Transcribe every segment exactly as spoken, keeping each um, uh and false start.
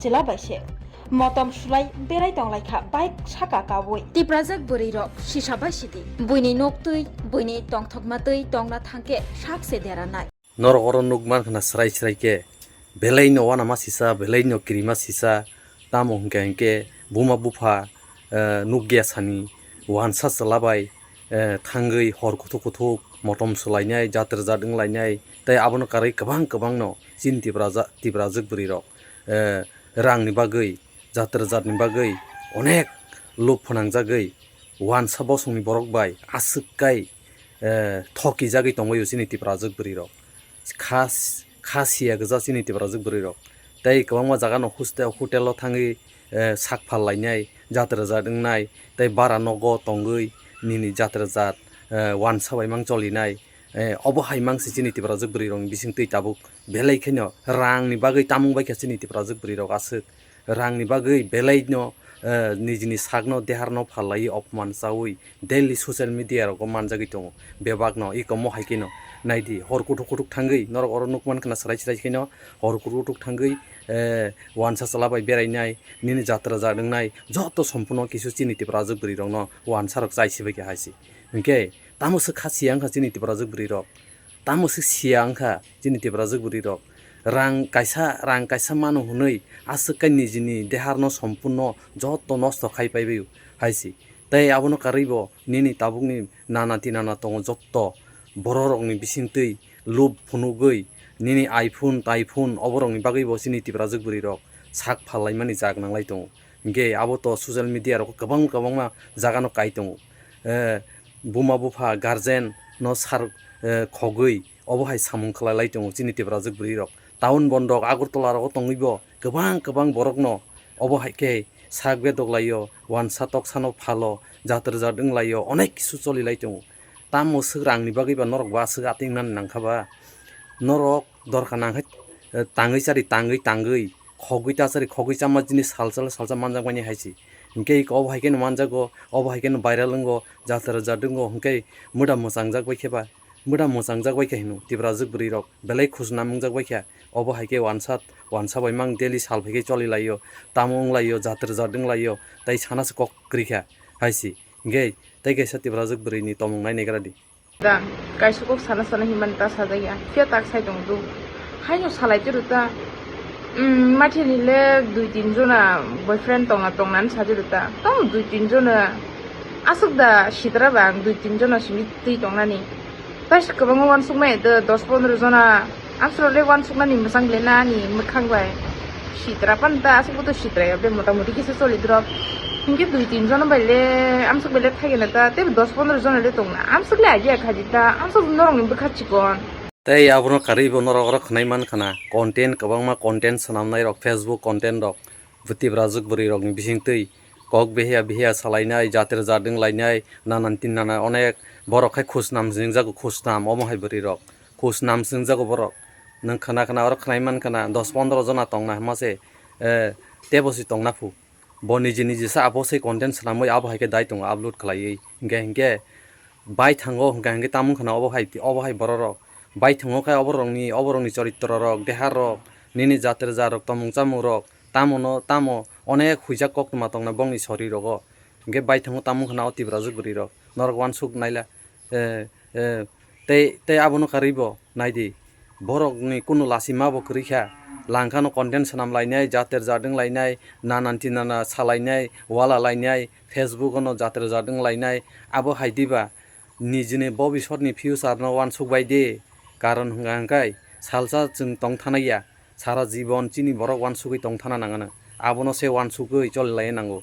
chwla bai se motom sulai berai tong lai kha bike saka kaui. Tiprajak bwrwi rok sisa bai sidi. Buini nok twi, buini tongthokma twi tongna thang khe sak se dera nai. Norok oro nuk man khna srai srai khe, belai no uanama sisa, belai no kirima sisa, tamo hwnkhe hwnkhe buma bupha, eh, nukya sani uansa chwla bai, eh, thangwi hor kuthuk kuthuk motom swlainai, jatrajat wnglainai, tei abono karwi kwbang kwbang no chini Tipra ja-, Tiprajwk bwrwi rok, eh, rangni bagwi, jatrajatni bagwi onek lub phwnangjagwi uansa bosongni borok bai aswk kai, eh, thokijagwi tongwi o chini Tiprajwk bwrwi rok. Kha, kha siya gwja chini Tiprajwk bwrwi rok. Tei kwbangma jaga no hoste-, hotel o thangwi, eh, sak phal lainai, jatrajat wngnai, tei bara nogo tongwi nini jatrajat, eh, uansa bai mang cholinai. Eh, obo hai mang se chini Tiprajwk bwrwi rokni bising twi tabuk belai kheno rangni bagwi tamung bai kha chini Tiprajwk bwrwi rok aswk. Rangni bagwi belaino, eh, nijini sakno deharno phalwi opman chawi daily social media rogo manjagwi tongo. Bebakno iko mohai keno naidi, hor kuthuk kuthuk thangwi norok oro nukman khna srai srai kheno hor kuthuk kuthuk thangwi, eh, uansa chwla bai berainai, nini jatrajat wngnai joto sompuno kisu chini Tiprajwk bwrwi rokno uansa rok chai sibai khe hai se. Hinkhe tamo swk kha siya wngkha chini Tiprajwk bwrwi rok. Tamo se siya wngkha chini Tiprajwk bwrwi rok. Rang kaisa, rang kaisa mano hwnwi aswk kai nijini deharno sompunno joto nosto khai paibaio hai se. Tei abono karwibo nini tabukni nana tinana tongo joto bororokni bisingtwi lub phunugwi nini iPhone taiphone oborokni bagwibo chini Tiprajwk bwrwi rok sak phal laimani jak nanglai tongo. Hinkhe abo to social media rogo kwbang kwbangma jagano kai tongo. Eh, buma bupha guardian no sar, eh, khogwi obo hai samung khlai lai tongo chini Tiprajwk bwrwi rok. Town bondok Agartala rogo tongwi bo kwbang kwbang borok no obo hai khe sak bedok laio, uansa toksa no phalo, jatrajat wng laio, onek kisu choli lai tongo. Tamo swk rangni bagwi ba norok ba swk ating nani nangkha ba? Norok dorkha nang khe, eh, tangwi chari, tangwi tangwi, khogwi ta chari, khogwi chama jinis salsa salsa manjak mani hai se. Hinkhe obo hai kheno manjago, obo hai kheno viral wngo, jatrajat wngo, hinkhe mwda mwchangjak bai khe ba, mwda mwchangjak bai khe hino Tiprajwk bwrwi rok belai khusnam wngjak bai khe, obo hai khe uansa, uansa bai mang daily sal phai khe choli laio, tamo wng laio, jatrajat wng laio, tei sana se kok kwrwi kha hai se. Hinkhe tei kaisa Tiprajwk bwrwi ni tomung nai naigra di. Da, kaisa kok sana sana hinmani ta sajak ya. Phiya tak sai tong du. Haino salai tiro ta. Um, mathini le dui tin jona boyfriend tongna tongna ni sajak ta. Tamo dui tin jona aswk da sitra ba ang dui tin jona simi twi tongnani. Taisa kwbangma uansukmai do dos pondro jona. Amsoro le uansuknani mwchang le nani mwkhang bai. Sitra pan ta aswk bo to sitra ya, be mota moti kisa choli drop. Hinkhe dui tin jon bai le, amswk bai le thai gana ta, tei dos pondro jon le tongna. Amswk le idea khaji ta, amswk norok ni bwkha chikon. Tei abono karwi bo norok oro khwnai man khana, content kwbangma content swnamnai rok, Facebook content rok, Tiprajwk bwrwi rok ni bising twi kok behiya behiya salainai, jatir jading lainai, nanan tin nana onek borok khai khusnam jengjago, khusnam omo hai bwrwi rok. Khusnam swngjago borok. Nwng khna khna oro khwnai man khna dos pondro jona tongna hwnma se, eh, tebo se tongna phu. Bo niji niji sa abo se content swnamwi abo hai khe dai tongo upload khlaiwi. Hinkhe hinkhe baithango hinkhe hinkhe tamung khna obo hai, obo hai bororok. Baithango khe oborokni, oborokni choritrorok, deharok, nini jatir jarok, tomung chamungrok, tamono tamo onek huijak koktwma tongna bongni sorirogo. Hinkhe baithango tamung khna o Tiprajwk bwrwirok. Norok uansuk naila. Eh, eh, tei, tei abono karwi bo naidi. Borokni kunu lasima bo kwrwi kha. Langkhano content swnam lainai, jater jadwng lainai, nanan tinana salainai, wala lainai, Facebook-o no jater jadwng lainai. Abo hai diba nijini bobisotni future-no uansuk bai di. Karon hwnka hwnkhe salsa chwng tong thana ya. Sara jibon chini borok uansugwi tong thana nangano. Abono se uansugwi choli lai nango.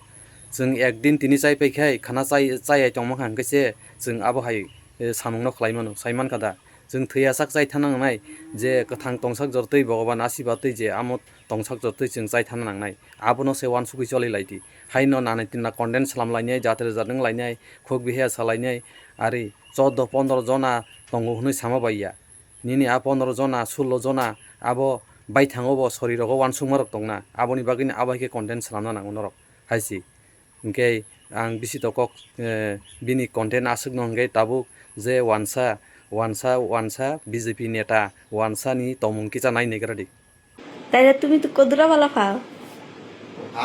Chwng ekdin tini chai pai khai khana chai, chai ai tongma kha hwnkhe se chwng abo hai, eh, samungno khlai mano, sai mankha da. Chwng thwiyasak chai thana nangnai je kwthang tongsak jortwi Bhogoban asiba twi je amo tongsak jortwi chwng chai thana nangnai. Abono se uansugwi choli lai di. Haino nanai tinna content slam lainai, jatir jadwng lainai, khuk bihiya sa lainai, ari chordo pondro jona tongo hwnwi sama bai ya. Nini a pondro jona, sullo jona, abo baithango bo sorirogo uansukmarok tongna, aboni bagwino abo hai khe content swnamna nango norok, hai se. Hinkhe ang bisi tok kok, eh, bini content aswkno hinkhe tabuk je uansa, uansa, uansa B J P neta, uansani tongmung kisa nai naigra di. তাইলে তুমি তো কদুরা বালা পাও।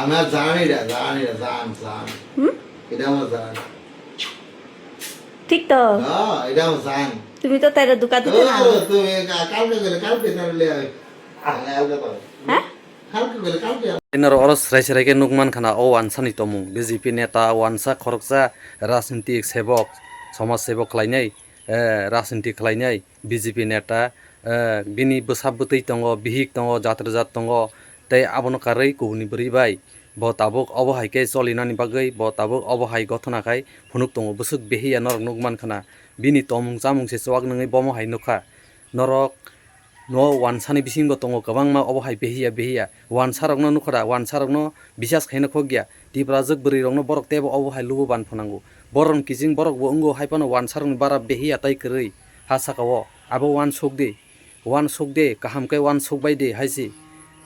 আমার জানি রে, জানি রে, জান, জান। হুম? এটা আমার জান। ঠিক তো? হ্যাঁ, এটা আমার জান। তুমি তো তাইরে ধোকা দিতে না। ও, তুমি কা-, কালকে গেলে, কালকে তাহলে আমি, আমি আলাদা পাবো। হ্যাঁ? কালকে গেলে, কালকে। Inor oro srai srai khe nuk man khana o wansani tomung. B J P neta, wansa khoroksa, rajnitik sebok, somaj sebok khlainai, eh, rajnitik khlainai. B J P neta, eh, bini bwsa bwtwi tongo, bihik tongo, jat rwjat tongo, tei abono karwi kubuni bwrwi bai bo tabuk obo hai khe cholinani bagwi bo tabuk obo hai gothona khai phunuk tongo. Bwswk behiya norok nuk man khana, bini tomung chamung se chuak nungwi bomo hai nukha. Norok no wansani bisingo tongo kwbangma obo hai behiya behiya. Wansarokno nukha da, wansarokno bisas khaina khokya. Tiprajwk bwrwirokno borok teibo obo hai lubu ban phanango. Borokni kiching borokbo wngo, hai phano wansarokni bara behiya tai kwrwi ha sakao. Abo wansuk di, wansuk di, kaham khe wansuk bai di hai se.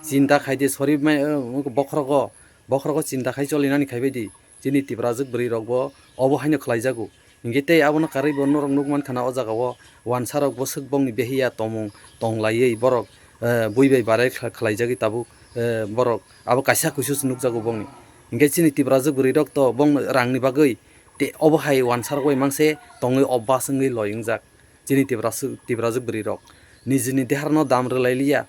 Chinta khai di, sori mai, eh, bokhorogo, bokhorogo chinta khai cholinani khai bai di. Chini Tiprajwk bwrwirokbo obo haino khlaijago. Hinkhe tei abono karwibo norok nuk man khana o jagao wansarok bwswk bongni behiya tomung tonglaiwi borok, eh, bui bai barai kha-, khlaijagwi tabuk, eh, borok abo kaisa kuisu se nukjago bongni. Hinkhe chini Tiprajwk bwrwirok to bongno rangni bagwi tei obo hai wansarok bai mangse tongwi obas wngwi loi wngjak. Chini Tipraswk-, Tiprajwk bwrwirok nijini deharno dam rwlailiya.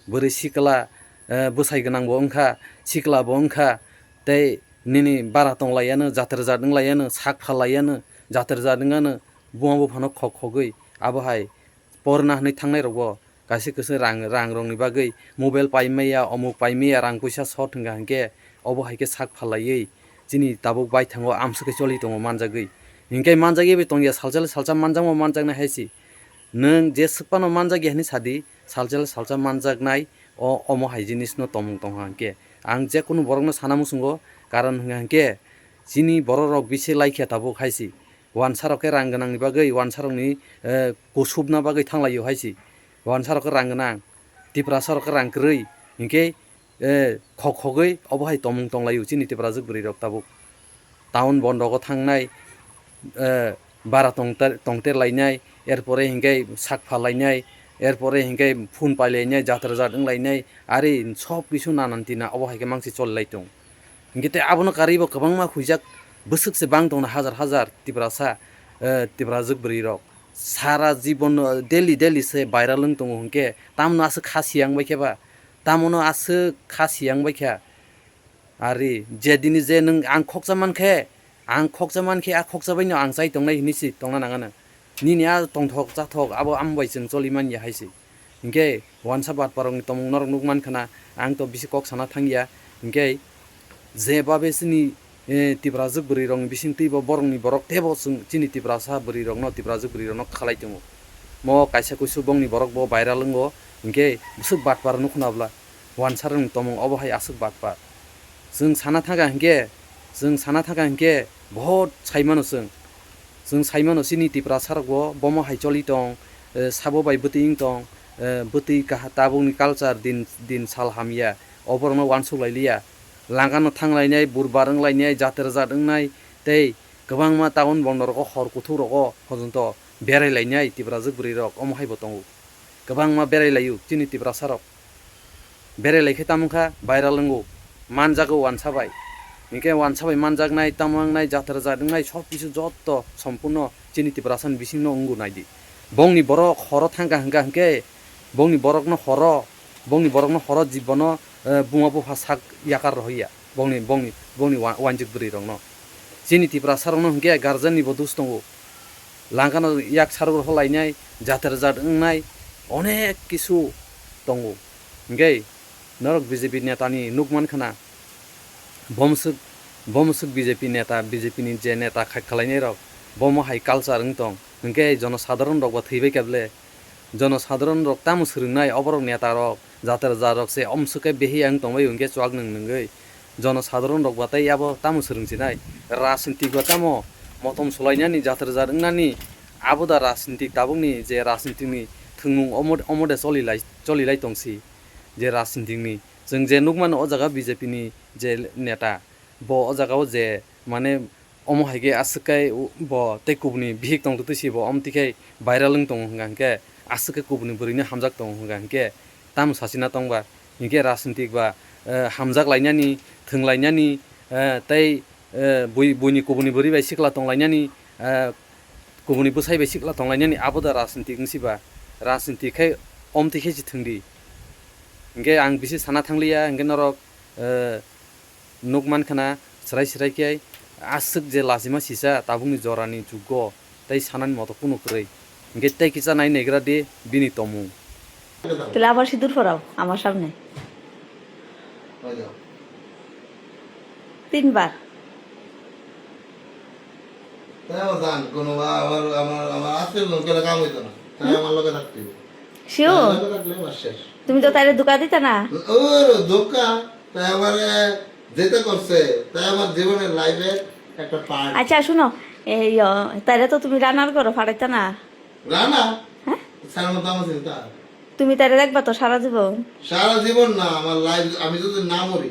Bwrwi sikla, eh, bwsai gwnangbo wngkha, siklabo wngkha, tei nini bara tonglaiyano, jaterjat wnglaiyano, sak phallaiyano, jaterjat wngano, buma buphano khok khogwi abo hai porna hwnwi thangnairokbo kaisa kaisa rang, rangrokni bagwi mobile paimaya, omuk paimaya, rang puisa short wngkha hinkhe obo hai khe sak phalaiwi chini tabuk baithango amswk khe choli tongo manjagwi. Hinkhe manjagwi bai tongya, salsa le salsa manjakma manjaknai hai se. Nwng je swk phano manjakya hwnwi sadi, salsa le salsa manjaknai o, omo hai jinisno tongmung tongkha hinkhe. Ang jekunu borokno sana muchungo, karon hwnka hinkhe chini bororok bisi laikha tabuk hai se. Wansarok khe rang gwnangni bagwi, wansarokni, eh, kusubna bagwi thanglaio hai se. Wansarok khe rang gwnang, Tiprasarok khe rang kwrwi, hinkhe, eh, khok khogwi obo hai tongmung tonglaio chini Tiprajwk bwrwirok tabuk. Town bondogo thangnai, eh, bara tongter-, tongter lainai, erpore hinkhe sak pha lainai, erpore hinkhe phone pai lainai, jaterjat wng lainai, ari sob kisu nanan tina obo hai khe mangsi choli lai tong. Hinkhe tei abono karwi bo kwbangma huijak bwswk se bang tongna hajar hajar Tiprasa, eh, Tiprajwk bwrwirok. Sara jibon, eh, daily daily se viral wng tongo hinkhe tamno aswk kha siyang bai khe ba, tamono aswk kha siyang bai kha. Ari je dini je nwng ang khoksa man khe, ang khoksa man khe a khoksa baino ang chai tongnai hinwi se tongna nang anw. Nini a tongthok chathok abo amo bai chwng choli man ya hai se. Hinkhe wansa batparokni tongmung norok nuk man khana, ang to bisi kok sana thang ya. Hinkhe je babe chini, eh, Tiprajwk bwrwirokni bisingtwi bo borokni borok teibo chwng chini Tiprasa bwrwirokno, Tiprajwk bwrwirokno khalai tongo. Mo kaisa kuisu bongni borok bo viral wngo, hinkhe bwswk batpar nuk khna bwla. Wansarokni tongmung obo hai aswk batpar. Chwng sana thangkha hinkhe, chwng sana thangkha hinkhe, bohot sai mano chwng. Chwng sai mano chini Tiprasarokbo bomo hai choli tong, eh, sabo bai bwtwi wng tong, eh, bwtwi kaha tabukni culture din, din sal hamya, oborokno uansuk lai liya. Langano thang lainai, burbar wng lainai, jaterjat wngnai, tei kwbangma town bondorogo hor kuthukrogo hojonto berai lainai Tiprajwk bwrwirok omo hai bo tongo. Kwbangma berai laio chini Tiprasarok. Berai lai khe tamo wngkha viral wngo, manjago wansa bai. Hinkhe wansa bai manjaknai, tamo wngnai, jaterjat wngnai, sob kisu jotto sompurno chini Tiprasani bisingno wngo naidi. Bongni borok horo thangkha hwnkha hinkhe, bongni borokno horo, bongni borokno horo jibono, eh, buma bupha sak yakar rohorya. Bongni, bongni, bongni wa-, wanjik bwrwirokno. Chini Tiprasarokno hinkhe guardian nibo dos tongo. Langkano yak saruk rohor lainai, jaterjat wngnai, onek kisu tongo. Hinkhe norok B J P netani nuk man khana, bomswk, bomswk B J P neta, B J P ni je neta khai-, khlainairok, bomo hai culture wng tong. Hinkhe jonosadharon rokbo thwibai kha ble. Jonosadharon rok tamo swrwngnai oborok netarok, jaterjarok se omswk khe behiya wng tongbai hinkhe chuak nwng nwngwi. Jonosadharon rok ba tei abo tamo swrwngsinai? Rajnitik ba tamo motom sulainani, jaterjar wngnani? Abo da rajnitik, tabukni je rajnitikni thwngmung omo, omo de choli lai, choli lai tongsi. Je rajnitikni chwng je nukmano o jaga B J P ni je neta, bo o jagao je mane omo hai khe aswk khe u-, bo tei kubuni bihik tong twi si bo omo twi khe viral wng tongo hwnka hinkhe aswk khe kubuni bwrwino hamjak tongo hwnka hinkhe tamo sachina tongba hinkhe rajnitik ba eh, hamjak lainani, thwng lainani, eh, tei, eh, bui-, buini kubuni bwrwi bai sikla tong lainani, eh, kubuni bwsai bai sikla tong lainani, abo da rajniti wng si ba? Rajniti khe omtwi khe se thwng di. Hinkhe ang bisi sana thang liya, hinkhe norok, eh, nuk man khana, srai srai khe aswk je lachima sisa tabukni jorani jugo tei sanani moto kunu kwrwi. Hinkhe tei kisa nai naigra di bini tomung. তাহলে আবার সিঁদুর পরাও আমার সামনে। তিনবার। তাই আমার জান, কোনো বা-, আমার, আমার, আমার আত্মীয় স্বজন কেউ কাম হইতো না। তাই হুম? আমার লগে থাকতে হবে। শিওর? তাই আমার লগে থাকলে আমার শেষ। তুমি তো তাইলে ধোকা দিতা না? ও, ধোকা। তাই আমারে যেটা করছে, তাই আমার জীবনের লাইফের একটা পার্ট। আচ্ছা, শুনো, এই, আহ, তাইলে তো তুমি রানার করো, ফাটাইতা না? রানা? হ্যাঁ? সারা মতো আমার চিন্তা। তুমি তাইলে দেখবা তো সারা জীবন? সারা জীবন না, আমার লাইফ, আমি যদি না মরি।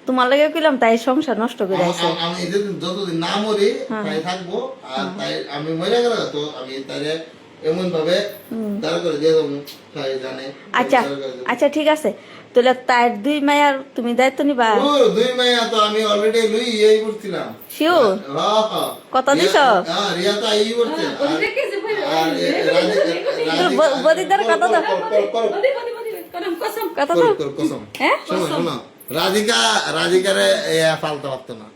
তোমার লগে কইলাম, তাই সংসার নষ্ট করে আমার, আছে। আম-, আমি যদি যতদিন না মরি, হ্যাঁ। তাই থাকবো, আর হ্যাঁ। তাই আমি মরে গেলে তো আমি তাইলে এমন ভাবে হুম। দাঁড় করে দিয়ে যাবো, তাই জানে, আচ্ছা, দাঁড় করে দেবো। আচ্ছা, ঠিক আছে। তাহলে তার দুই মায়ার তুমি দায়িত্ব নিবা? ও, দুই মায়া তো আমি অলরেডি লই এই করছিলাম। শিওর? হ্যাঁ, হ্যাঁ। কথা রিয়া, দিছো? হ্যাঁ, রিয়া তো এই করছে। হ্যাঁ, আর, আর এ, রাজি-, রাজি-, তোর ব-, বদিদার কথা দাও। কর, কর, কর, কর। বদি, বদি, বদি, কসম, কসম। কথা কর, দাও। কর, কসম। হ্যাঁ? শোনো, কসম। শোনো। রাধিকা, রাধিকারে এ পালতে পারতো না।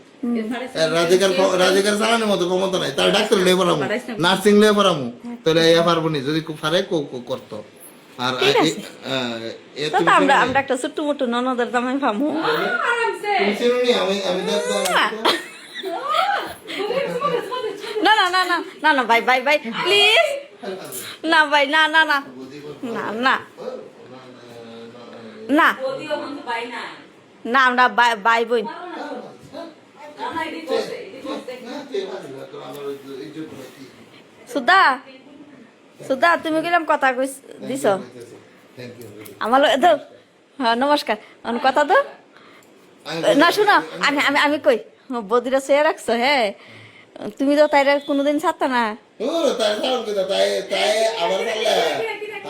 এ, রাধিকার ক-, রাধিকার চালানোর মতো ক্ষমতা নাই। তার ডাক্তার লয়ে পড়ামু, নার্সিং লয়ে পড়ামু। তাহলে এ পারবো নি, যদি কো-, পারে কো-, কো-, করতো। আর ঠিক আ-, আছে। এ-, আ, এ তো, তুমি তো আমরা, শুনো নি? আমরা একটা ছোট্ট মোটো ননদের জামাই পামু। আরামসে। তুমি শুনো নি? আমি, আমি দেখতাম। মুয়া। না, না, না, না, না, না, ভাই, ভাই, ভাই, প্লিজ। না, ভাই, না, না, না। না, না। না। না, আমরা ভাই, ভাই বোন। সুধা, সুধা, তুমি কিলাম কথা কইস, দিছ? আমার লগে তো, হ্যাঁ, নমস্কার। অন কথা তো? না, শুনো, আমি, আমি, আমি কই, বদিরা চেয়ে রাখছো, হ্যাঁ? তুমি তো তাইরে কোনোদিন ছাড়তা না। ও, তাই ছাড়ো কিতা, তাই, তাই আবার ছাড়লে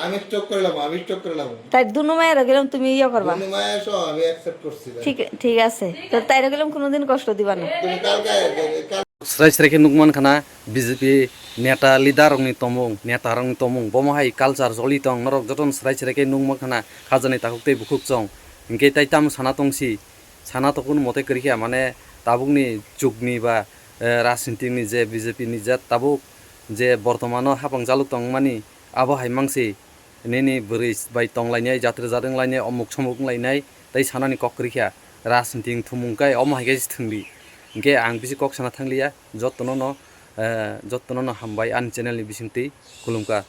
আমি স্টক করলাম, আমি স্টক করলাম। তাই দুনো মায়ের গেলাম, তুমি ইয়ে করবা। দুনো মায়ের সব আমি অ্যাকসেপ্ট করছি, তাই। ঠিক, ঠিক আছে। তো তাইরে গেলাম কোনোদিন কষ্ট দিবা না। তুমি কালকে, কাল- Srai srai khe nukman khana B J P neta leader rokni tomung, neta rokni tomung, bomo hai culture joli tong, norok jotono srai srai khe nukman khana khajani takhuk tei bukhuk chong. Hinkhe tai tamo sana tongsi, sana tokun mote kwrwikha, mane tabukni jugni ba, eh, rajniti ni je B J P ni je tabuk je bortomano hapang jaluk tongmani, abo hai mangsi nini bwrwi bai tonglainai, jatre jat wnglainai, omuk somuk wnglainai, tei sanani kok kwrwikha, rajniti ni thumung kai omo hai khe se thwngdi. Hinkhe ang bisi kok sana thangliya, jotono no, eh, jotono no hambai ani channel ni bisingtwi khulumkha.